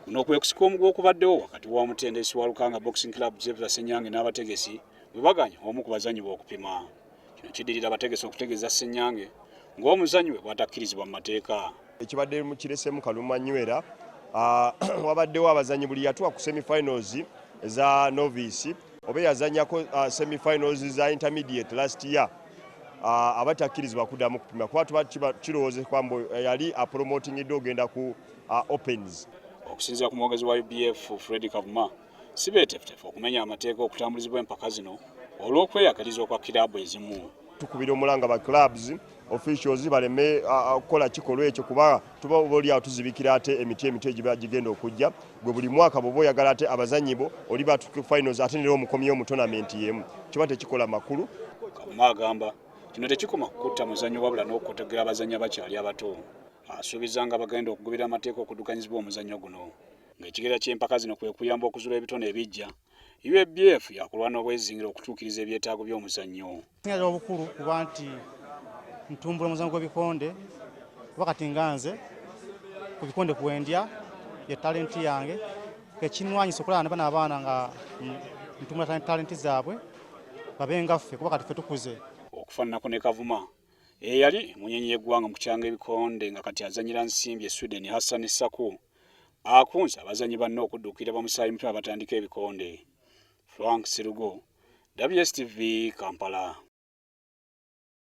Kuno kwe kusika omuguwa okubaddewo wakati w'omutendesi wa Lukanga Boxing Club Zebra Ssenyange n'abategesi bwe baganya omu ku bazannyi be okupima. Kino kiddirira abategesi okutegeeza Ssenyange ng'omuzannyi we bw'atakkirizibwa mu mateeka. Ekibadde kireseemu kalumanywera, wabaddewo abazannyi buli yatuuka ku semifinals eza novice oba yazannyako semifinals za intermediate last year, abatakkirizibwa kuddamu kupima, kuba tuba kirowoozebwa mbu yali apromotingidde ogenda ku opens. Okusinziira ku mwogezi wa UBF Fred Kavuma, si beeteefuteefu okumenya amateeka okutambulizibwa empaka zino olw'okweyagaliza okwa kiraabu ezimu. Tukubira omulanga ba clubs officials baleme kukola kikolwa ekyo, kuba tuba oli awo tuzibikira ate emiti emito egiba gigenda okujja. Gwe buli mwaka bw'oba oyagala ate abazannyi bo oli batuuke finals, ate nera omukomyewo mu tournament y'emu, kiba tekikola makulu. Kavuma agamba kino tekikoma ku kutta muzannyo, wabula n'okukotegera abazannyi abakyali abato. Asuubiza nga bagenda okugobera amateeka okuddukanyizibwa omuzannyo guno, ng'ekigera ky'empaka zino kwe kuyamba okuzuula ebitone ebijja. UABF yakulwana obwezingira okutuukiriza ebyetaago by'omuzannyo. Singa obukulu kuba nti ntumbula omuzannyo gw'ebikonde, kuba kati nga nze ku bikonde kwendya, ye talenti yange. Ekinwanyisa okulaba ne bano abaana nga ntumbula talenti zaabwe babe nga ffe, kuba kati ffe tukuze. Okufaananako ne Kavuma, eyali munyenyi y'eggwanga mu kukyanga ebikonde nga kati azannyira Nsimbi e Sweden, Hassan Saku akunze abazannyi banne okudduukirira bamusaayi mupya abatandika ebikonde. Frank Sirugo, WSTV, Kampala.